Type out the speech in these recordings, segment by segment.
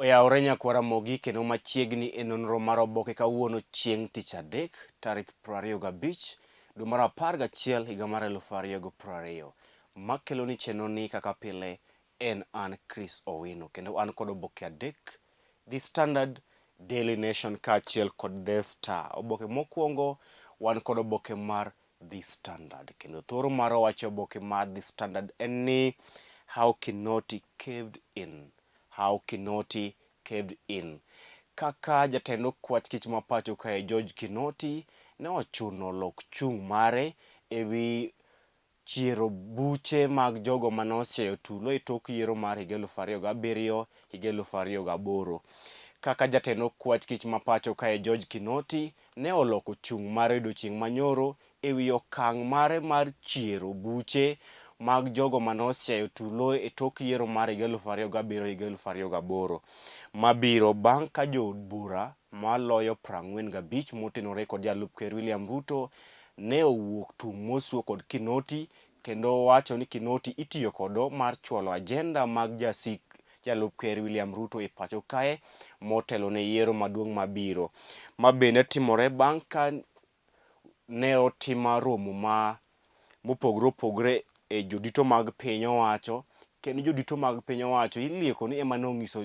Oyawore nyakwar Ramogi kendo machiegni e nonro mar oboke kawuono chieng' tich adek tarik 25 dwe mar 11 higa mar 2020. Makeloni chenroni kaka pile en an Chris Owino kendo an kod oboke adek The Standard, Daily Nation kaachiel kod The Star. Oboke mokwongo wan kod oboke mar The Standard kendo thoro mar wacho oboke mar The Standard en ni How Kinoti Caved In. How Kinoti Caved In. Kaka jatend okwach kich ma pacho kae George Kinoti ne ochuno lok chung' mare ewi chiero buche mag jogo mane osiayo tulo e tok yiero mar higa 2007 higa 2008. Kaka jatend okwach kich ma pacho kae George Kinoti ne oloko chung' mare odiochieng' manyoro e wi okang' mare mar chiero buche mag jogo mane osiayo tulo e tok yiero mar higa 2007 higa 2008 mabiro bang' ka jood bura maloyo 45 motenore kod jalup ker William Ruto ne owuok tung' mosuo kod Kinoti kendo wacho ni Kinoti itiyo kodo mar chwalo ajenda mag jasik jalup ker William Ruto e pacho kae motelo ne yiero maduong' mabiro. Ma bende timore bang' ka ne otima romo ma mopogore opogore e jodito mag piny owacho kendo jodito mag piny owacho ilieko ni ema nonyiso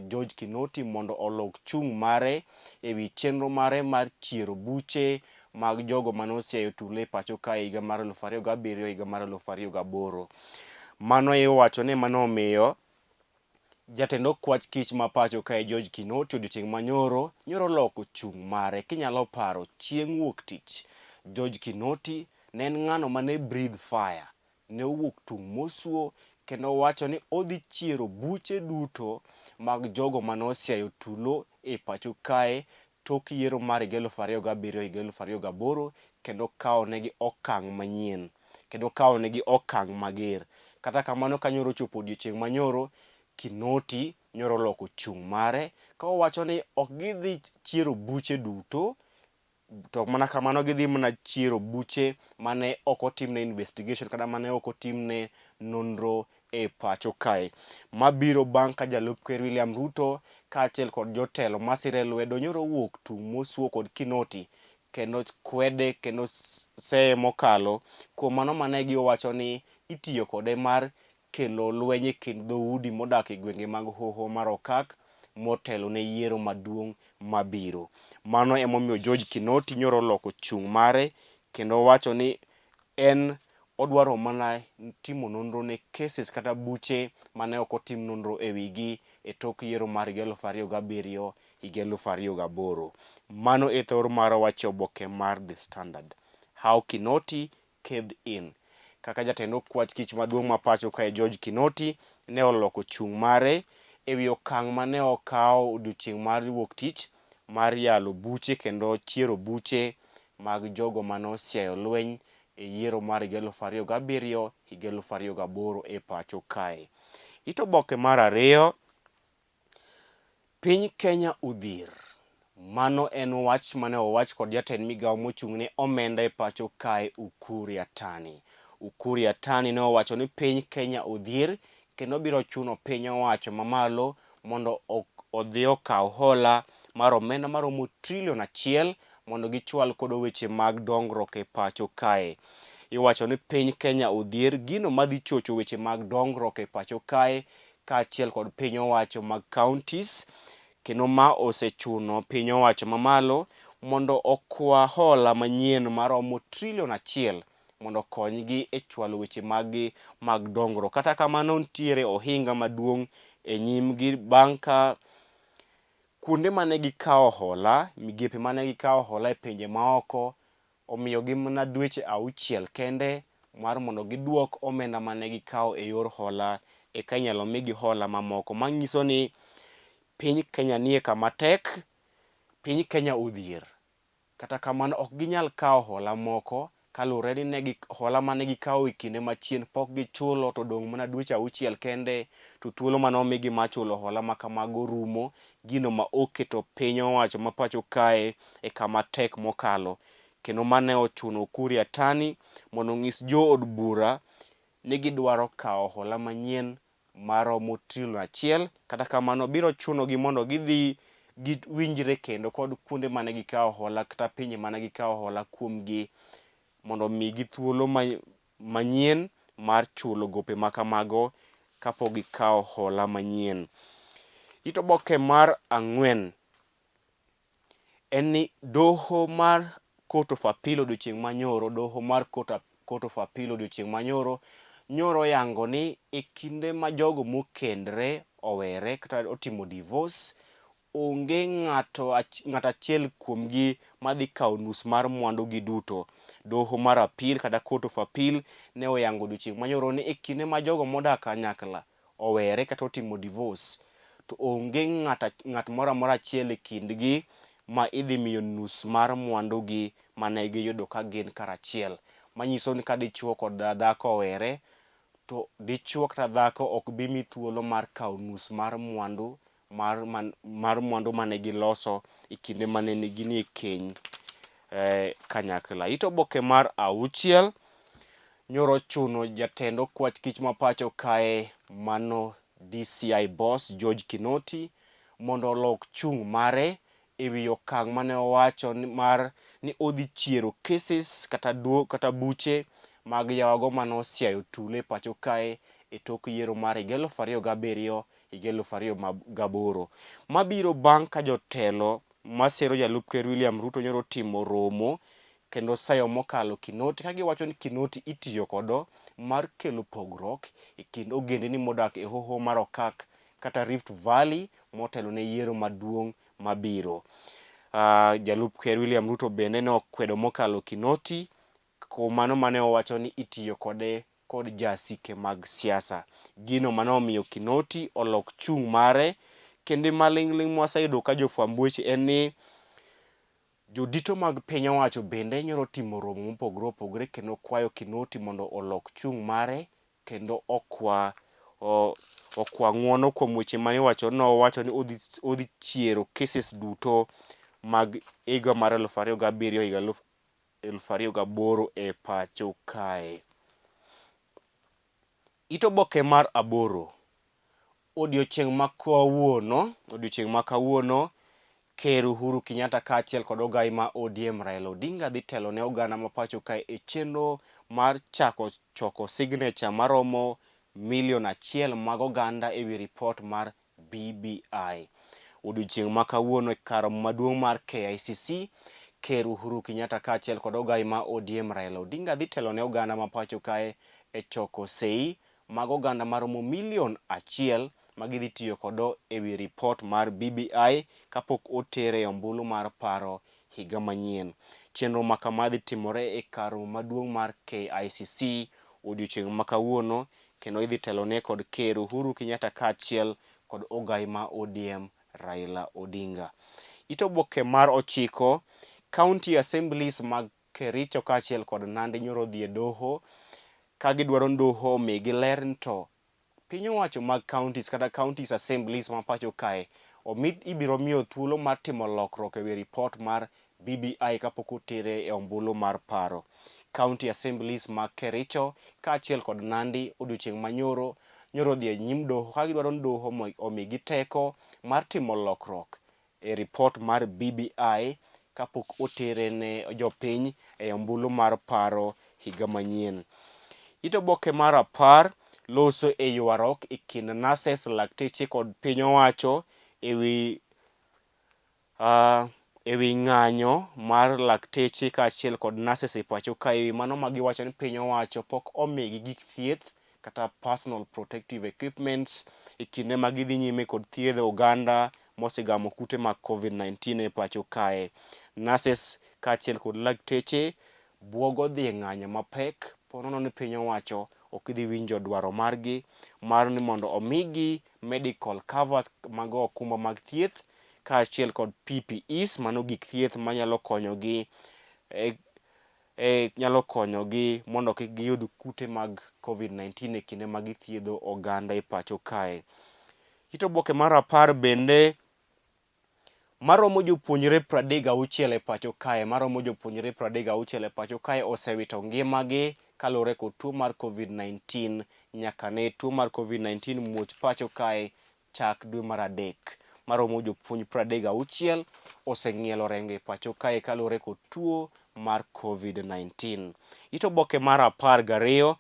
George Kinoti mondo olok chung' mare e wi chenro mare mar chiero buche mag jogo mane osiayo tulo e pacho kae higa mar 2007 higa mar 2008. Mano iwacho ni ema nomiyo jatend okwach kich ma pacho kae George Kinoti odiochieng' manyoro nyoro oloko chung' mare. Kinyalo paro chieng' wuok tich, George Kinoti ne en ng'ano mane breathe fire ne owuok tung' mosuo kendo owacho ni odhi chiero buche duto mag jogo mane osiayo tulo e pacho kae tok yiero mar higa 2007 higa 2008 kendo kawo negi okang' manyien kendo kawo negi okang' mager. Kata kamano ka nyoro ochopo odiochieng' manyoro, Kinoti nyoro oloko chung' mare ka owacho ni ok gidhi chiero buche duto to mana kamano gidhi mana chiero buche mane ok otimne investigation kata mane ok otimne nonro e pacho kae. Ma biro bang' ka jalup ker William Ruto kaachiel kod jotelo masire lwedo nyoro owuok tung' mosuo kod Kinoti kendo kwede kendo seye mokalo kuom mano mane giwacho ni itiyo kode mar kelo lweny e kind dhoudi modak e gwenge mag Hoho mar Okak motelo ne yiero maduong' mabiro. Mano emomiyo George Kinoti nyoro oloko chung' mare kendo owacho ni en odwaro mana timo nonro ne cases kata buche mane ok otim nonro e wigi e tok yiero mar higa 2007 higa 2008. Mano e thor mar wach e oboke mar The Standard. How Kinoti caved in. Kaka jatend okwach kich maduong' ma pacho kae George Kinoti ne oloko chung' mare e wi okang' ma ne okawo odiochieng' mar wuok tich mar yalo buche kendo chiero buche mag jogo mane osiayo lweny e yiero mar higa 2007 higa 2008 e pacho kae. It oboke mar ariyo Piny Kenya odhier. Mano en wach mane owach kod jatend migawo mochung' ne omenda e pacho kae Ukur Yatani. Ukur Yatani ne owacho ni piny Kenya odhier kendo biro chuno piny owacho mamalo mondo odhi okaw hola mar omenda maromo trilion achiel mondo gichwal kodo weche mag dongruok e pacho kae. Iwacho ni piny Kenya odhier gino madhi chocho weche mag dongruok e pacho kae kaachiel kod piny owacho mag counties kendo ma osechuno piny owacho mamalo mondo okwa hola manyien maromo trilion achiel mondo okonygi e chwalo weche maggi mag dongruok. Kata kamano nitiere ohinga maduong' e nyimgi bang' ka kuonde mane gikawo hola, migepe mane gikawo hola e pinje maoko Omiyogi mana dweche auchiel kende mar mondo giduok omenda mane gikawo e yor hola eka inyalo migi hola mamoko. Manyiso ni piny Kenya nie kama tek, piny Kenya odhier. Kata kamano ok ginyal kawo hola moko kaluwore ni ne hola mane gikawo e kinde machien pok gichulo to odong' mana dweche auchiel kende to thuolo mane omigi mar chulo hola ma kamago rumo. Gino ma oketo piny owacho ma pacho kae e kama tek mokalo kendo ma ne ochuno Ukur Yatani mondo onyis jood bura ni gidwaro kawo hola manyien maromo trilion achiel. Kata kamano biro chunogi mondo gidhi giwinjre kendo kod kuonde mane gikawo hola kata pinje mane gikawo hola kuomgi mondo omigi thuolo manyien mar chulo gope ma kamago kapok gikawo hola manyien. It oboke mar ang'wen en ni doho mar Court of Appeal odiochieng' manyoro, doho mar Court of Appeal odiochieng' manyoro, nyoro oyango ni e kinde ma jogo mokendre owere kata otimo divorce, onge ng'ato ng'at achiel kuomgi madhi kawo nus mar mwandu gi duto. Doho mar Appeal kata Court of Appeal ne oyango odiochieng' manyoro ni e kinde ma jogo modak kanyakla owere kata otimo divorce to onge ng'at moro amora achiel e kindgi ma idhi miyo nus mar mwandugi mane giyudo ka gin karachiel. Manyiso ni ka dichuo kod dhako owere to dichuo kata dhako ok bi mi thuolo mar kawo nus mar mwandu mar, man, mar mwandu mane giloso e kinde mane ginie keny eh, kanyakla. It oboke mar auchiel nyoro ochuno jatend okwach kich ma pacho kae mano DCI boss George Kinoti mondo olok chung' mare e wi okang' mane owacho mar ni odhi chiero cases kata duo, kata buche mag yawago mane osiayo tule e pacho kae e tok yiero mar higa 2007 higa 2008. Mabiro bang' ka jotelo masero jalup ker William Ruto nyoro timo romo kendo sayo mokalo Kinoti ka giwacho ni Kinoti itiyo kodo mar kelo pogruok e kind ogendini modak e hoho mar Okak kata Rift Valley motelo ne yiero maduong' mabiro. Jalup ker William Ruto bende ne okwedo mokalo Kinoti kuom mano mane owacho ni itiyo kode kod jasike mag siasa. Gino mane omiyo Kinoti olok chung' mare kendo maling'ling' mwaseyudo ka jofwamb weche en ni Jodito mag piny owacho bende nyoro timo romo mopogore opogore kendo kwayo Kinoti mondo olok chung' mare kendo okwa okwa ng'uono kuom weche mane iwacho ni nowacho ni odhi chiero cases duto mag higa mar 2007 higa 2008 e pacho kae. It oboke mar aboro. Odiochieng' ma kawuono, odiochieng' ma kawuono, Ker Uhuru Kenyatta kaachiel kod ogai ma ODM Raila Odinga dhi telo ne oganda ma pacho kae e chenro mar chako choko signature maromo milion achiel mag oganda e wi ripot mar BBI. Odiochieng' ma kawuono e kar romo maduong' mar KICC, Ker Uhuru Kenyatta kaachiel kod ogai ma ODM Raila Odinga dhi telo ne oganda ma pacho kae e choko sei mag oganda maromo milion achiel ma gidhi tiyo kodo e wi ripot mar BBI kapok otere e ombulu mar paro higa manyien. Chenro ma kama dhi timore e kar romo maduong' mar KICC odiochieng' ma kawuono kendo idhi telone kod Ker Uhuru Kenyatta kaachiel kod ogai ma ODM Raila Odinga. It oboke mar ochiko, County Assemblies mag Kericho kaachiel kod Nandi nyoro odhi e doho ka gidwaro ni doho omigi ler ni to piny owacho mag counties kata counties assemblies ma pacho kae omi ibiro miyo thuolo mar timo lokruok e wi ripot mar BBI kapok otere e ombulu mar paro. County assemblies mag Kericho kaachiel kod Nandi odiochieng' ma nyoro nyoro odhi e nyim doho ka gidwaro ni doho omigi teko mar timo lokruok e ripot mar BBI kapok otere ne jopiny e ombulu mar paro higa manyien. It oboke mar apar loso e ywaruok e kind nurses, lakteche kod piny owacho e wi e wi ng'anyo mar lakteche kaachiel kod nurses e pacho ka e wi mano ma giwacho ni piny owacho pok omigi gik thieth kata personal protective equipments e kinde ma gidhi nyime kod thiedho oganda mosegamo kute mag Covid-19 e pacho kae. Nurses kaachiel kod lakteche buogo dhi e ng'anyo mapek ponono ni piny owacho ok dhi winjo dwaro margi mar ni mondo omigi medical covers mago okumba mag thieth kaachiel kod PPEs mano gik thieth manyalo konyogi e, e nyalo konyogi mondo kik giyud kute mag Covid-19 e kinde ma githiedho oganda e pacho kae. It oboke mar apar bende Maromo jopuonjre 36 e pacho kae maromo jopuonjre 36 e pacho kae osewito ngimagi kaluwore kod tuo mar Covid-19 nyaka ne tuo mar Covid-19 muoch pacho kae chak dwe mar adek. Maromo jopuonj 36 oseng'ielo rengo e pacho kae kaluwore kod tuo mar Covid-19. It oboke mar 12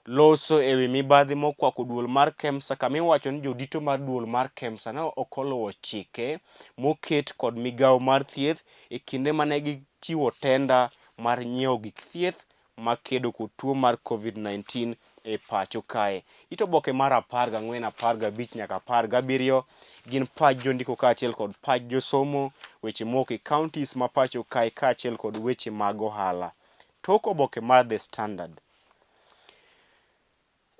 loso e wi mibadhi mokwako duol mar KEMSA kama iwacho ni jodito mar duol mar KEMSA ne ok oluwo chike moket kod migawo mar thieth e kinde mane gichiwo tenda mar nyiewo gik thieth makedo kod tuo mar Covid-19 e pacho kae. It oboke mar 14, 15 nyaka 17 gin pach jondiko kaachiel kod pach josomo, weche mowuok e counties ma pacho kae kaachiel kod weche mag ohala. Tok oboke mar The Standard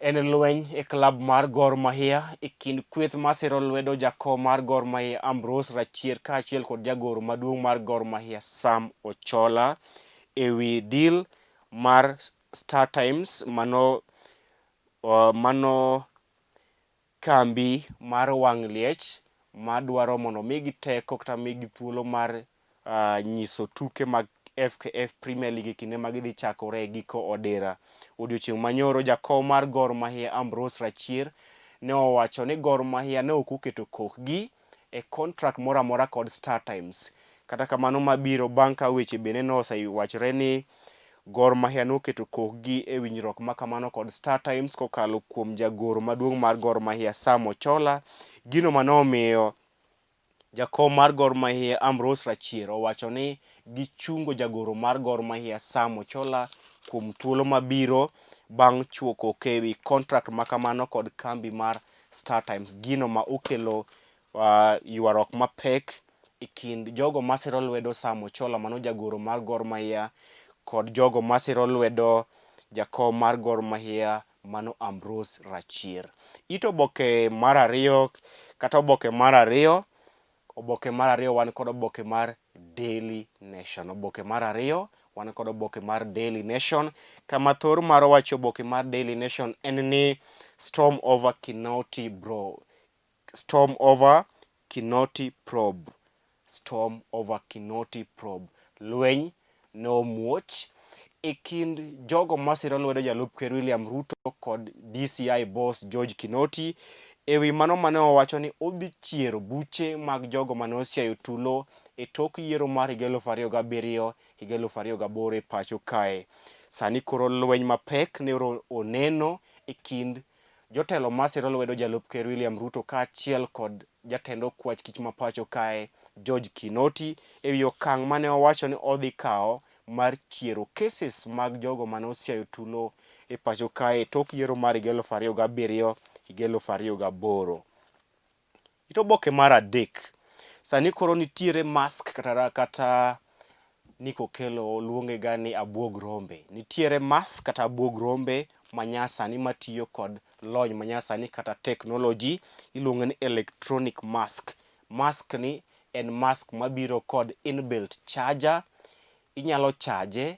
en lweny e klab mar Gor Mahia e kind kweth masiro lwedo jakom mar Gor Mahia Ambrose Rachier kaachiel kod jagoro maduong' mar Gor Mahia Sam Ochola e wi deal mar Star Times mano, mano kambi mar wang' liech madwaro mondo omigi teko kata migi thuolo mar nyiso tuke mag FKF Premier League e kinde ma gidhi chakore e giko odira. Odiochieng' manyoro jakom mar Gor Mahia Ambrose Rachier ne owacho ni Gor Mahia ne ok oketo kokgi e contract moro amora kod Star Times. Kata kamano ma biro bang' ka weche bende nosewachore ni Gor Mahia noketo kokgi e winjruok ma kamano kod Star Times kokalo kuom jagoro maduong' mar Gor Mahia Sam Ochola, gino mane omiyo jakom mar Gor Mahia Ambrose Rachier owacho ni gichungo jagoro mar Gor Mahia Sam Ochola kuom thuolo mabiro bang' chuo koke ewi contract ma kamano kod kambi mar Star Times, gino ma okelo ywaruok mapek e kind jogo masiro lwedo Sam Ochola mano jagoro mar Gor Mahia kod jogo masiro lwedo jakom mar Gor Mahia mano Ambrose Rachier. It oboke mar ariyo kata oboke mar ariyo, oboke mar ariyo wan kod oboke mar Daily Nation. Oboke mar ariyo wan kod oboke mar Daily Nation kama thor mar wacho oboke mar Daily Nation en ni storm over Kinoti bro Storm over Kinoti probe. Storm over Kinoti probe. Lweny ne omuoch e kind jogo masiro lwedo jalup ker William Ruto kod DCI boss George Kinoti e wi mano mane owacho ni odhi chiero buche mag jogo mane osiayo tulo e tok yiero mar higa 2007 higa 2008 e pacho kae. Sani koro lweny mapek ne oneno e kind Jotelo masiro lwedo jalup ker William Ruto kaachiel kod jatend okwach kich ma pacho kae George Kinoti ewi okang' mane owacho ni odhi kawo mar chiero cases mag jogo mane osiayo tulo e pacho kae tok yiero mar higa 2007 higa 2008. It oboke mar adek, sani koro nitiere mask kata, kata Nick Okello luonge ga ni abuog rombe. Nitiere mask kata abuog rombe manyasani matiyo kod lony manyasani kata technology iluonge ni electronic mask. Mask ni en mask mabiro kod inbuilt charger, inyalo chaje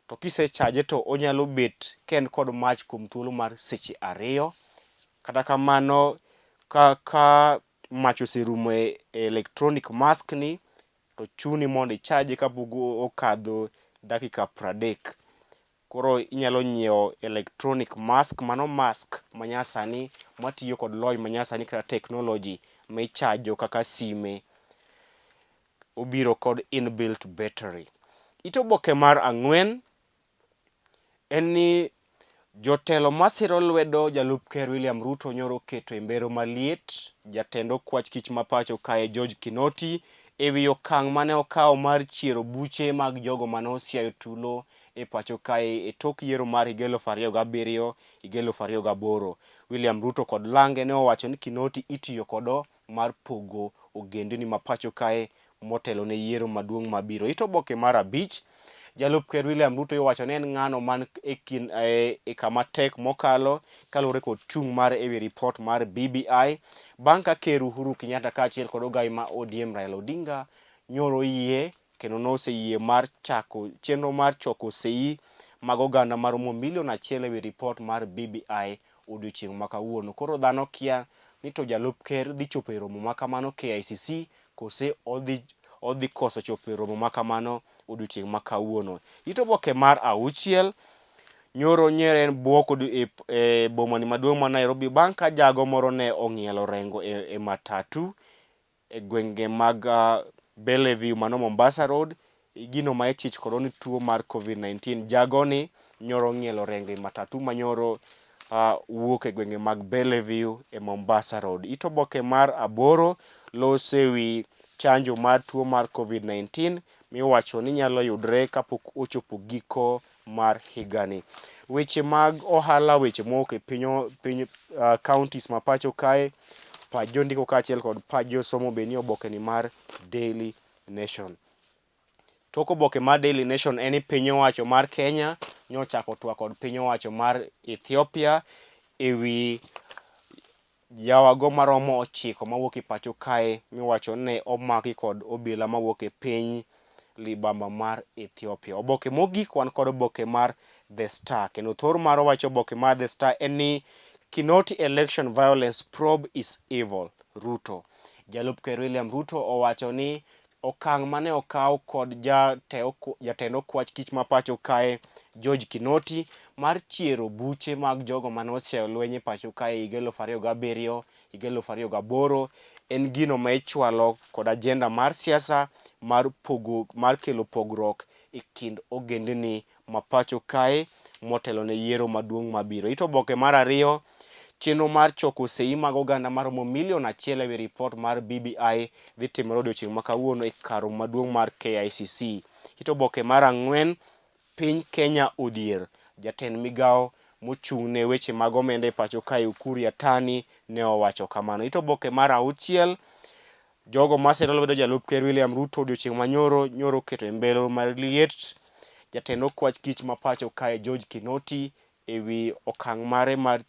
to kisechaje to onyalo bet ka en kod mach kuom thuolo mar seche ariyo. Kata kamano ka, ka mach oserumo e electronic mask ni to chuni mondo ichaje kapok okadho dakika pradek. Koro inyalo nyiewo electronic mask, mano mask manyasani matiyo kod lony manyasani kata technology michajo kaka sime. Obiro kod inbuilt battery. It oboke mar ang'wen en ni jotelo masiro lwedo jalup ker William Ruto nyoro oketo e mbero maliet jatend okwach kich ma pacho kae George Kinoti e wi okang' mane okawo mar chiero buche mag jogo mane osiayo tulo e pacho kae e tok yiero mar higa 2007 higa 2008. William Ruto kod lange ne owacho ni Kinoti itiyo kodo mar pogo ogendini ma pacho kae motelo ne yiero maduong' mabiro. It oboke mar abich, jalup ker William Ruto iwacho ni en ng'ano man e, kin, e, e kama tek mokalo kaluwore kod chung' mare e wi ripot mar BBI bang' ka ker Uhuru Kenyatta kaachiel kod ogai ma ODM Raila Odinga nyoro yie kendo noseyie mar chako chenro mar choko sei mag oganda maromo milion achiel e wi ripot mar BBI odiochieng' ma kawuono. Koro dhano kia ni to jalup ker dhi chopo e romo ma kamano KICC kose odhi odhi koso chopo e romo ma kamano odiochieng' ma kawuono. It oboke mar auchiel nyoro nyere en bwok e, e bomani maduong' ma Nairobi bang' ka jago moro ne ong'ielo rengo e, e matatu e gwenge mag uh, Bellevue mano Mombasa Road gino ma ichich kodo ni tuo mar Covid-19. Jagoni nyoro ng'ielo rengo e matatu manyoro uh, wuok e gwenge mag Bellevue e Mombasa Road. It oboke mar aboro lose wi chanjo mar tuo mar Covid-19 miwacho ni nyalo yudre kapok ochopo giko mar higani. Weche mag ohala, weche mowuok e piny, piny uh, counties ma pacho kae, pach jondiko kaachiel kod pach josomo be nie oboke ni mar Daily Nation. Tok oboke mar Daily Nation en ni piny owacho mar Kenya nyochako twak kod piny owacho mar Ethiopia ewi Yawago maromo ochiko mawuok e pacho kae miwacho ni ne omaki kod obila mawuok e piny libamba mar Ethiopia. Oboke mogik wan kod oboke mar The Star kendo thor mar wacho oboke mar The Star en ni Kinoti election violence probe is evil, Ruto. Jalup Ker William Ruto owacho ni Okang' mane okaw kod jatend okwach kich ma pacho kae George Kinoti mar chiero buche mag jogo mane oseyo lweny e pacho kae higa 2007, higa 2008 en gino ma ichwalo kod ajenda mar siasa mar pogo mar kelo pogruok e kind ogendni ma pacho kae motelo ne yiero maduong' mabiro. It oboke mar ariyo, chenro mar choko seyi mag oganda maromo milion achiel ewi ripot mar BBI dhi timore odiochieng' ma kawuono e kar romo maduong' mar KICC. It oboke mar ang'wen, piny Kenya odhier. Jatend migawo mochung' ne weche mag omenda e pacho kae Ukur Yatani ne owacho kamano. It oboke mar auchiel, Jogo ma siro lwedo jalup ker William Ruto odiochieng' ma nyoro, nyoro oketo e mbele mar liet jatend okwach kich ma pacho kae George Kinoti ewi okang' mare mar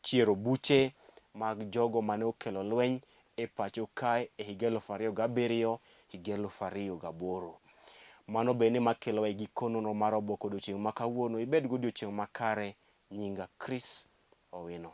chiero buche mag jogo mane okelo lweny e pacho kae e higa 2007 higa 2008. Mano bende makelowa e giko nonro mar oboke odiochieng' ma kawuono. Ibed godiochieng' makare. Nyinga Chris Owino.